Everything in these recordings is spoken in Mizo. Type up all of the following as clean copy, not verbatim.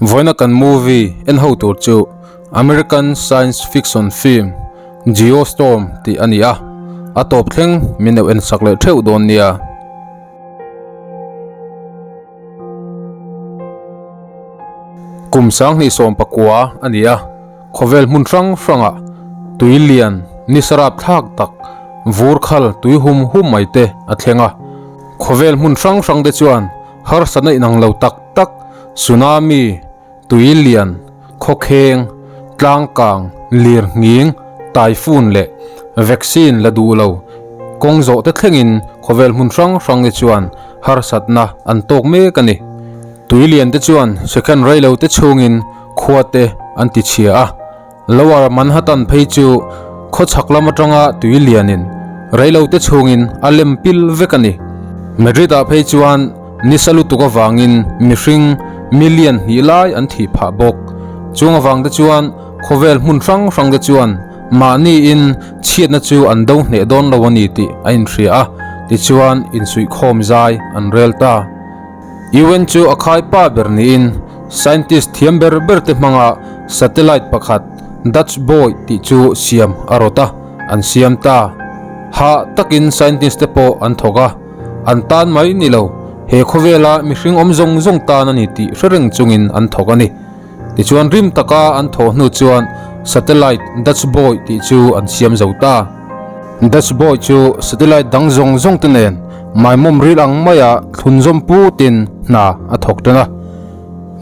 Vawiina kan movie en ho tur chu American science fiction film Geostorm tih a ni a, a tawp thleng min lo en sak leh theuh dawn nia. Kum 2019 a ni a, khawvel hmun hrang hrangah tui lian ni sarap thlak tak vur khal tui hum hum mai te a thleng a. Khawvel hmun hrang hrang te chuan harsatna inang lo tak tak tsunami, tui lian, khawkheng, tlangkang, lirnghing, typhoon leh vaccine la duh lo kawng zawh te thlengin khawvel hmun hrang hrang te chuan harsatna an tawk mek a ni. Tui lian te chuan second rei lo te chhungin khua te an ti chhia a. Lower Manhattan phei chu khawchhak lam atanga tui lianin reilote chhungin a lem pil vek a ni. Madrid-ah phei chuan nisa lutuk avangin mihring million hnih lai an thih phah bawk. Chung avangte chuan khawvel hmun hrang hrangte chuan mahniin chhiatna chu an do hneh dawn lo a ni tih a inhria a, tichuan insuihkhawm zai an rel ta. UN chu a khaipa ber niin scientist thiam ber ber te hmanga satellite pakhat Dutch Boy tih chu siam a rawt a, an siam ta. Hah takin scientist te pawh an thawk a, an tan mai ni lo, he khawvela mihring awm zawng zawng tan a ni tih hre reng chungin an thawk a ni. Tichuan rim taka an thawh hnu chuan satellite Dutch Boy tih chu an siam zo ta. Dutch Boy chu satellite dang zawng zawng te nen maimawm ril ang maia thlunzawm putin hna a thawk tan a.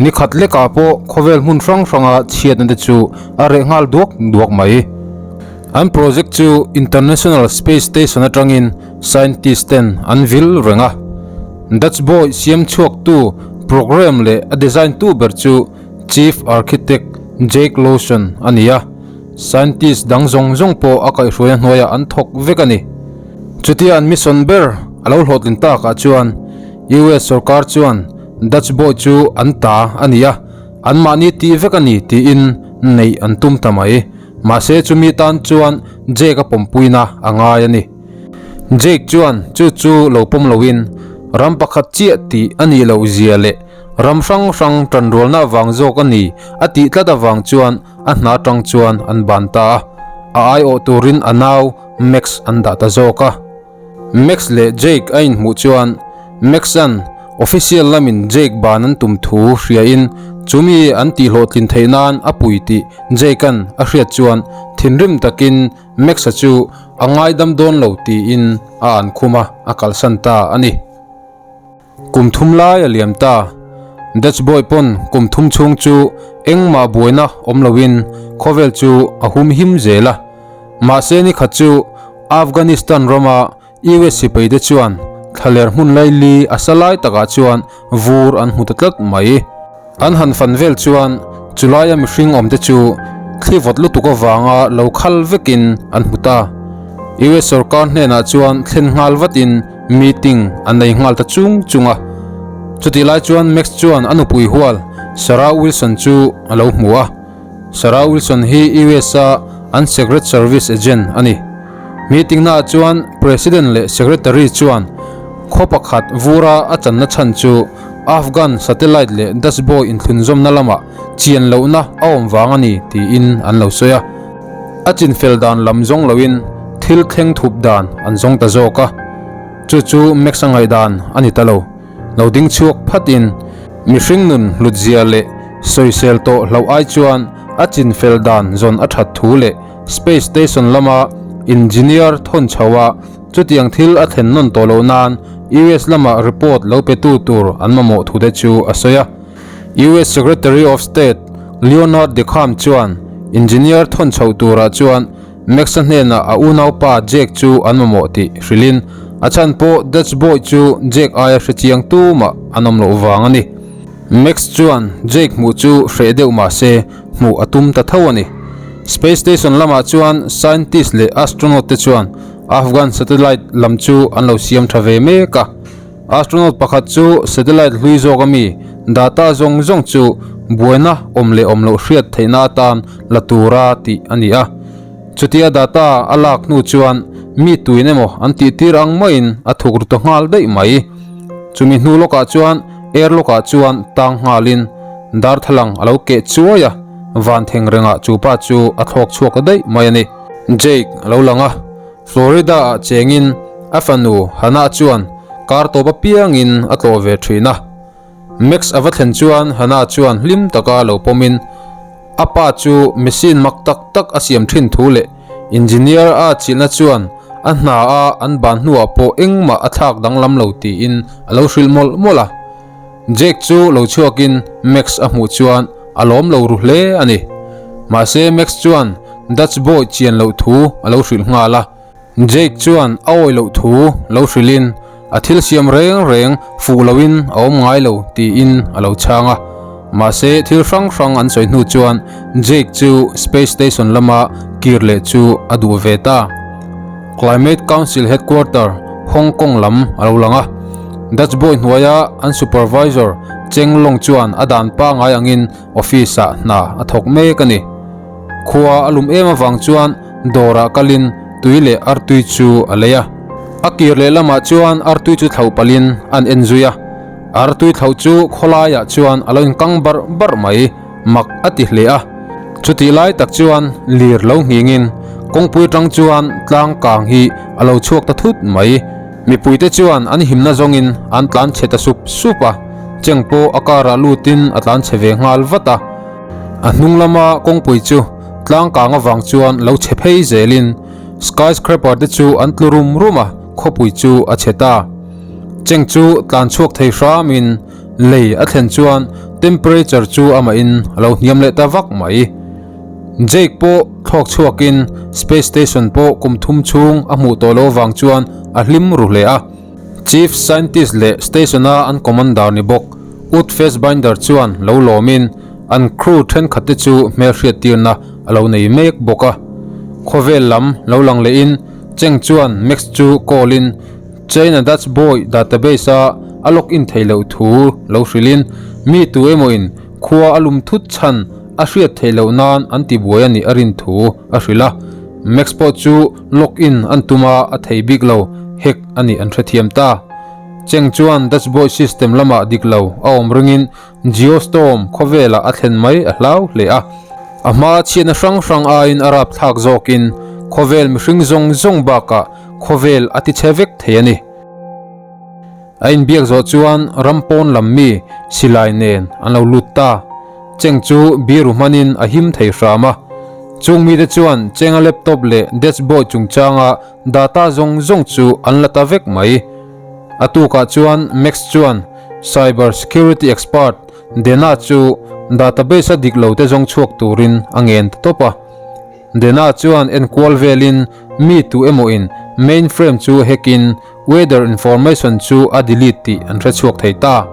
Ni khat lekah pawh khawvel hmun hrang hranga chhiatna te chu a reh nghal duak duak mai. An project chu International Space Station atangin scientist ten an vil reng a. Dutch Boy siam chhuaktu program leh a design tu ber chu Chief Architect Jake Lawson a ni a, scientist dang zawng zawng pawh a kaihhruaina hnuaiah an thawk vek a ni. Chutia an mission ber a lo hlawhtlin takah chuan US sorkar chuan Dutch Boy chu an ta a ni a, anmahni tih vek a ni tiin neih an tum ta mai. Mahse chumi tan chuan Jake a pawmpuina a ngai a ni. Jake chuan chu chu lo pawm loin ram pakhat chiah tih a nih loh zia leh ram hrang hrang tanrualna avang zawk a ni a tih tlat avang chuan a hna tang chuan an ban ta a, a aiawh turin a nau Max an dah ta zawk a. Max leh Jake a inhmuh chuan Max-a'n official lamin Jake ban an tum thu hriain chumi an tihhlawhtlin theih nan a pui tih Jake-a'n a hriat chuan thinrim takin Max-a chu a ngaidam dawn lo tiin a an khum a, a kalsan ta a ni. Kum thum lai a liam ta. Dutch boy pawn kum thum chhung chu engmah buaina awm loin khawvel chu a hum him zel a. Mahse ni khat chu Afghanistan rama US sipai te chuan thlaler hmun laili a sa lai takah chuan vur an hmu ta tlat mai. An han fan vel chuan chulaia mihring awmte chu thli vawt lutuk avanga lo khal vekin an hmu ta. US sorkar hnenah chuan thlen nghal vatin meeting an nei nghal ta chung chung a. Chutih lai chuan Max chuan a nupui hual Sarah Wilson chu a lo hmu a. Sarah Wilson hi US-a an Secret Service agent a ni. Meeting naah chuan President leh Secretary chuan khaw pakhat vura a channa chhan chu Afghan satellite leh Dutch boy inthlunzawmna lamah chian lohna a awm vang a ni tiin an lo sawi a. A chinfel dan lam zawng loin thil thleng thup dan an zawng ta zawk a. Chu chu Max-a ngaihdan a ni ta lo. Lo ding chhuak phatin mihring nun hlutzia leh sawisel tawh hlauh ai chuan a chinfel dan zawn a that thu leh Space Station lama engineer thawn chho a Chutiang thil a thlen nawn tawh loh nan US lamah report lo petu tur an mamawh thu te chu a sawi a. US Secretary of State Leonard DeCamp chuan engineer thawn chhoh turah chuan Max-a hnenah a unaupa Jake chu an mamawh tih hrilhin a chhan pawh Dutch boy chu Jake aia hrechiang tumah an awm loh vang a ni. Max chuan Jake hmuh chu hreh deuh mah se hmuh a tum ta tho a ni. Space Station lamah chuan scientist leh astronaut te chuan Afghan satellite lam chu an lo siam tha ve mek a. Astronaut pakhat chu satellite hlui zawk ami data zawng zawng chu buaina awm leh awm loh hriat theihna atan la tura tih a ni a. Chutia data a lak hnu chuan mi tuin emaw an tih tir ang maiin a thuk ru ta nghal daih mai. Chumi hnu lawkah chuan airlock ah chuan tang nghalin. Darthlalang a lo keh chuai a, van theng rengah chu pa chu a thlawk chhuak ta daih mai a ni. Jake a lo lang a, Florida ah chengin a fanu Hannah chuan kar tawp apiangin a tlawh ve thin a. Max a va thlen chuan Hannah chuan hlim taka lo pawmin a pa chu machine mak tak tak a siam thin thu leh engineer a chilhna chuan a hna a an ban hnuah pawh engmah a thlak danglam lo tiin a lo hrilh mawlh mawlh a. Jake chu lo chhuakin Max a hmuh chuan a lawm lo ru hle a ni. Mahse Max chuan Dutch boy chian loh thu a lo hrilh nghal a. Jake chuan a awih loh thu lo hrilhin a thil siam reng reng fuh loin a awm ngai lo tiin a lo chhang a. Mahse thil hrang hrang an sawi hnu chuan Jake chu Space Station lama kir leh chu a duh ve ta. Climate Council Headquarter, Hong Kong lam a lo lang a. Dutch boy hnuaia an supervisor Cheng Long chuan a dan pangngai angin office ah hna a thawk mek a ni. Khua a lum em avang chuan dawrah kalin tui leh artui chu a lei a. A kir leh lamah chuan artui chu thlauh palhin an en zui a. Artui thlauh chu khawlaiah chuan a lo inkang barh barh mai, mak a ti hle a. Chutih lai tak chuan lir lo nghingin kawngpui atang chuan tlang kang hi a lo chhuak ta thut mai. Mipuite chuan an himna zawngin an tlan chhe ta sup sup a, cheng pawh a karah lutin a tlan chhe ve nghal vat a. A hnung lama kawngpui chu tlang kang avang chuan lo chhe phei zelin skyscraper te chu an tlu rum rum a, khawpui chu a chhe ta. Cheng chu tlan chhuak thei hramin lei a thlen chuan temperature chu amahin a lo hniam leh ta vak mai. Jake pawh thlawk chhuakin space station pawh kum thum chhung a hmuh tawh loh avang chuan a hlim ru hle a. Chief Scientist leh station-a an commander ni bawk Ut Fassbinder chuan lo lawmin an crew thenkhatte chu hmelhriattirna a lo nei mek bawk a. Khawvel lam lo lang lehin Cheng chuan Max chu call-in China Dutch Boy database-a a log in theih loh thu lo hrilhin mi tu emawin khua a lum thut chhan a hriat theih loh nan an tibuai a nih a rin thu a hrilh a. Max pawh chu log in an tum a, a thei bik lo hack a nih an hrethiam ta. Cheng chuan Dutch Boy system lamah dik lo a awm ringin Geostorm khawvelah a thlen mai a hlau hle a. A hma chhiatna hrang hrang aiin a rapthlak zawkin khawvel mihring zawng zawng bakah khawvel a tichhe vek thei a ni. A inbiak zawh chuan ram pawn lam mi silai nen an lo lut ta. Cheng chu biru hmanin a him thei hram a. Chung mite chuan Chenga laptop leh dashboard chungchanga data zawng zawng chu an la ta vek mai. A tukah chuan Max chuan cyber security expert Dena chu database a dik lo te zawng chhuak turin a ngen ta tawp a. Dena chuan enkual velin mi tu emawin mainframe chu hack in weather information chu a delete tih an hre chhuak thei ta.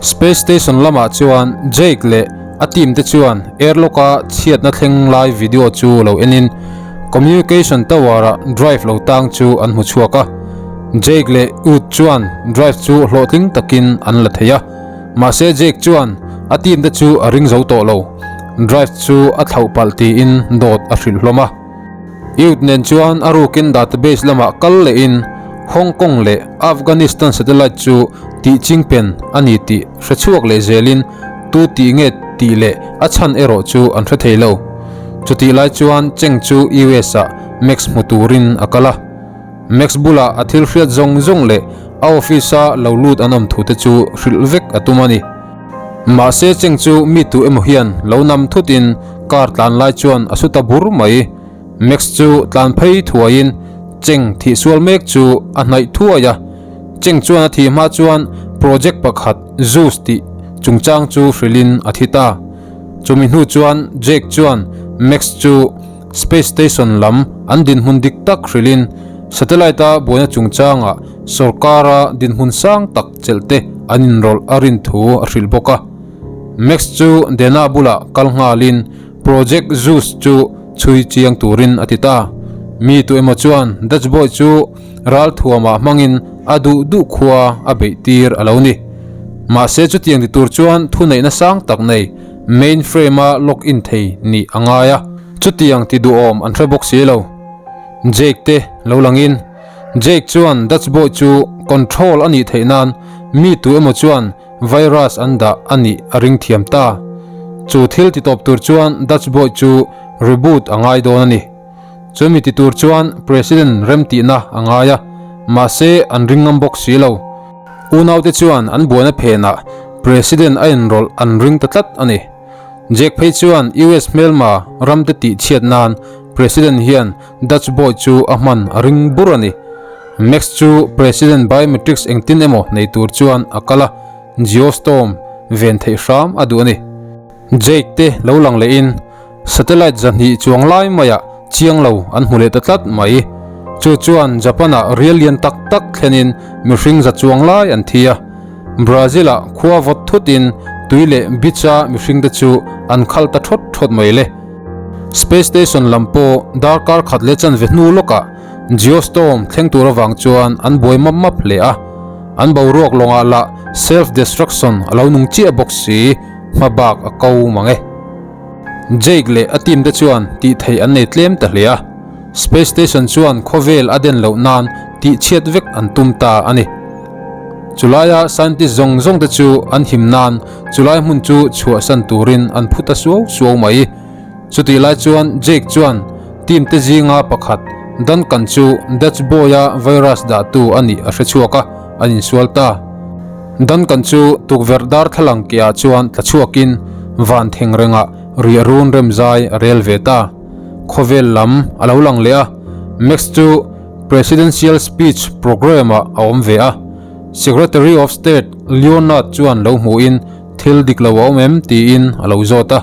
Space station lamah chuan Jake leh a team te chuan airlock a chhiatna thleng lai video chu lo enin communication tower a drive lo tang chu an hmu chhuak a. Jake leh Ud chuan drive chu hlawhtling takin an la thei a. Mahse Jake chuan a team te chu a ring zo tawh lo. Drive chu a thlauh palh tiin dawt a hrilh hlawm a. Youth nen chuan a rukin database lamah kal lehin Hong Kong leh Afghanistan satellite chu tih chingpen a ni tih hre chhuak leh zelin tu tih nge tih leh a chhan erawh chu an hre thei lo. Chutih lai chuan Cheng chu US ah Max hmu turin a kal a. Max bulah a thil hriat zawng zawng leh a office a lo lut an awm thute chu hrilh vek a tum a ni. Mahse Cheng chu mi tu emaw hian lo nam thutin car tlan lai chuan a su ta bur mai. Max chu tlan phei thuaiin Cheng thih sual mek chu a hnaih thuai a. Cheng chuan a thih hma chuan project pakhat Zeus tih chungchang chu hrilhin a thi ta. Chumi hnu chuan Jake chuan Max chu Space Station lam an dinhmun dik tak hrilhin satellite-a buaina chungchangah sorkara dinhmun sang tak chelh te an inrawlh a rin thu a hrilh bawk a. Max chu Dena bulah kal nghalin Project Zeus chu chhui chiang turin a ti ta. Mi tu emaw chuan Dutch boy chu ralthuamah hmangin a duh duh khua a beih tir a lo ni. Mahse chutiang ti tur chuan thuneihna sang tak nei mainframe-a log in thei nih a ngai a. Chutiang ti duhawm an hre bawk si lo. Jake te lo langin Jake chuan Dutch boy chu control a nih theih nan mi tu emaw chuan virus an dah a nih a ring thiam ta. Chu thil titawp tur chuan Dutch boy chu reboot a ngai dawn a ni. Chumi ti tur chuan President remtihna a ngai a, mahse an ring ngam bawk si lo. Unaute chuan an buaina phenah President a inrawlh an ring ta tlat a ni. Jack phei chuan US hmelma ramte tihchhiat nan President hian Dutch boy chu a hman a ring bur a ni. Max chu President biometrics engtin emaw nei tur chuan a kal a, Geostorm ven theih hram a duh a ni. Jake te lo lang lehin satellite 200 chuang lai maiah chiang lo an hmu leh ta tlat mai. Chu chuan Japan-ah rial lian tak tak thlenin mihring za chuang lai an thi a. Brazil-ah khua vawt thutin tui leh beach-a mihringte chu an khal ta thawt thawt mai le. Space Station lam pawh darkar khat leh chanve hnu lawkah Geostorm thleng tur avang chuan an buai map map hle a. An boruak lawngah lah self-destruction a lo nung chiah bawk si. Hma bak a ko mang e. Jake leh a team te chuan tih theih an nei tlem ta hle a, Space Station chuan khawvel a den loh nan tih chhiat vek an tum ta a ni. Chulaia scientist zawng zawng te chu an him nan chulai hmun chu chhuahsan turin an phu ta suau suau mai. Chutih lai chuan Jake chuan team te zinga pakhat Duncan chu Dutch Boy-a virus dahtu a nih a hre chhuak a, an insual ta. Duncan chu tukverh darthlalang kehah chuan tla chhuakin van theng rengah riah run remzai a rel ve ta. Khawvel lam a lo lang leh a, Max chu Presidential Speech Programme-ah a awm ve a. Secretary of State Leonard chuan lo hmuhin thil dik lo a awm em tiin a lo zawt a.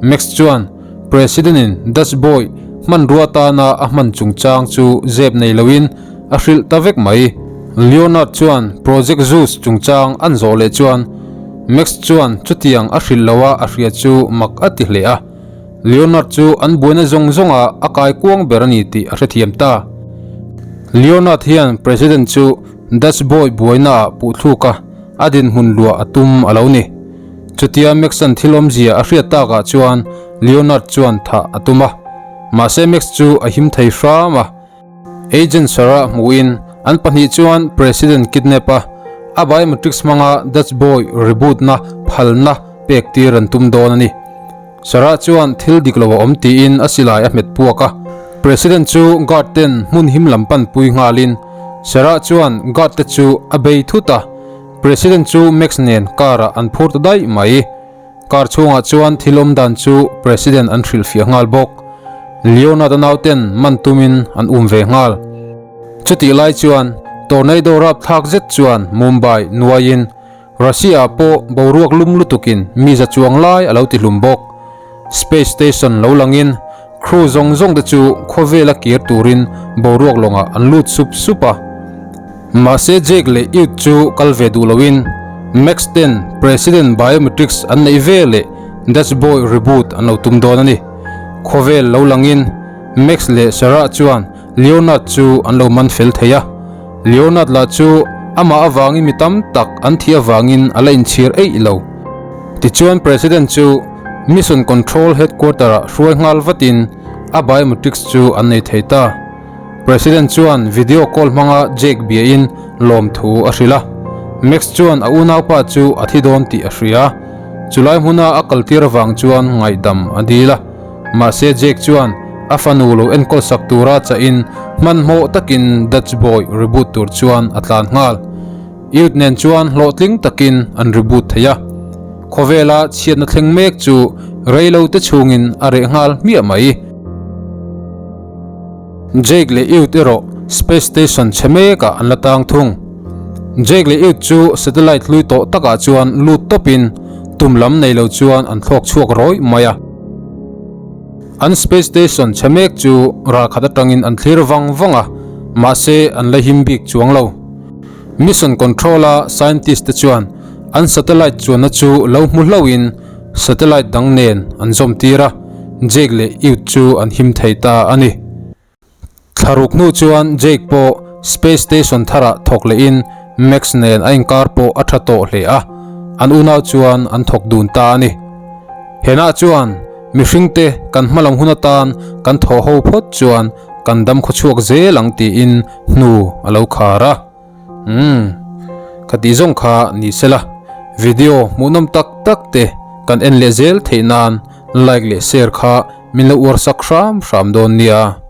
Max chuan President-in Dutch Boy hmanrua atana a hman chungchang chu zep nei loin A hrilh ta vek mai. Leonard chuan Project Zeus chungchang an zawh leh chuan Max chuan chutiang a hrilh lo a a hria chu mak a ti hle a. Leonard chu an buaina zawng zawnga a kai kuang ber a ni tih a hrethiam ta. Leonard hian President chu Dutch boy buaina ah puhthluk a, a dinhmun luah a tum a lo ni. Chutia Max-a'n thil awmzia a hriat takah chuan Leonard chuan thah a tum a. Mahse Max chu a him thei hram a. Agent Sarah hmuhin an pahnih chuan President kidnap a, a biometrics hmanga Dutch boy reboot na phalna pek tir an tum dawn a ni. Sarah chuan thil dik lo a awm tiin a silai a hmet puak a, President chu guard ten hmun him lam pan pui nghalin Sarah chuan guard te chu a bei thut a, President chu Max nen car ah an phur ta daih mai. Car chhungah chuan thil awm dan chu President an hrilhfiah nghal bawk. Leonard-a nauten man tumin an um ve nghal. Chutih lai chuan tornado rapthlak zet chuan Mumbai nuaiin Russia-ah pawh boruak lum lutukin mi za chuang lai a lo ti hlum bawk. Space Station lo langin crew zawng zawng te chu khawvela kir turin boruak lawngah an lut sup sup a. Mahse Jake leh Youth chu kal ve duh loin Max ten President Biometrics an neih ve leh Dutch Boy reboot an lo tum dawn a ni. Khawvel lo langin Max leh Sarah chuan Leonard chu an lo man fel thei a. Leonard lah chu amah avangin mi tam tak an thih avangin a la inchhir eih lo. Tichuan President chu Mission Control Headquarter-ah hruai nghal vatin a biometrics chu an nei thei ta. President chuan video call hmanga Jake biain lawmthu a hrilh a. Max chuan a unaupa chu a thi dawn tih a hria. Chulai hmuna a kaltir avang chuan ngaihdam a dil a. Mahse Jake chuan a fanu lo enkawl sak tura chahin hmanhmawh takin Dutch Boy reboot tur chuan a tlan nghal. Youth nen chuan hlawhtling takin an reboot thei a. Khawvela chhiatna thleng mek chu reilote chhungin a reh nghal hmiah mai. Jake leh Youth erawh Space Station chhe mekah an la tang thung. Jake leh Youth chu satellite hlui tawh takah chuan lut tawpin tum lam nei lo chuan an thlawk chhuak rawih mai a. An Space Station chhe mek chu ralkhat atangin an thlir vang vang a, mahse an la him bik chuang lo. Mission Control-a scientist te chuan an satellite chuanna chu lo hmu hlauhin Satellite dang nen an zawm tir a, Jake leh Youth chu an him thei ta a ni. Thlaruk hnu chuan Jake pawh Space Station tharah thawk lehin Max nen a inkar pawh a tha tawh hle a, an unau chuan an thawk dun ta a ni. Henah chuan mihringte kan hmalam hun atan kan thaw ho phawt chuan kan dam khawchhuak zel ang tiin hnu a lo khar a. Umm, ka tih zawng kha ni sela, video hmuhnawm tak tak te kan en leh zel theih nan like leh share kha min lo uar sak hram hram dawn nia.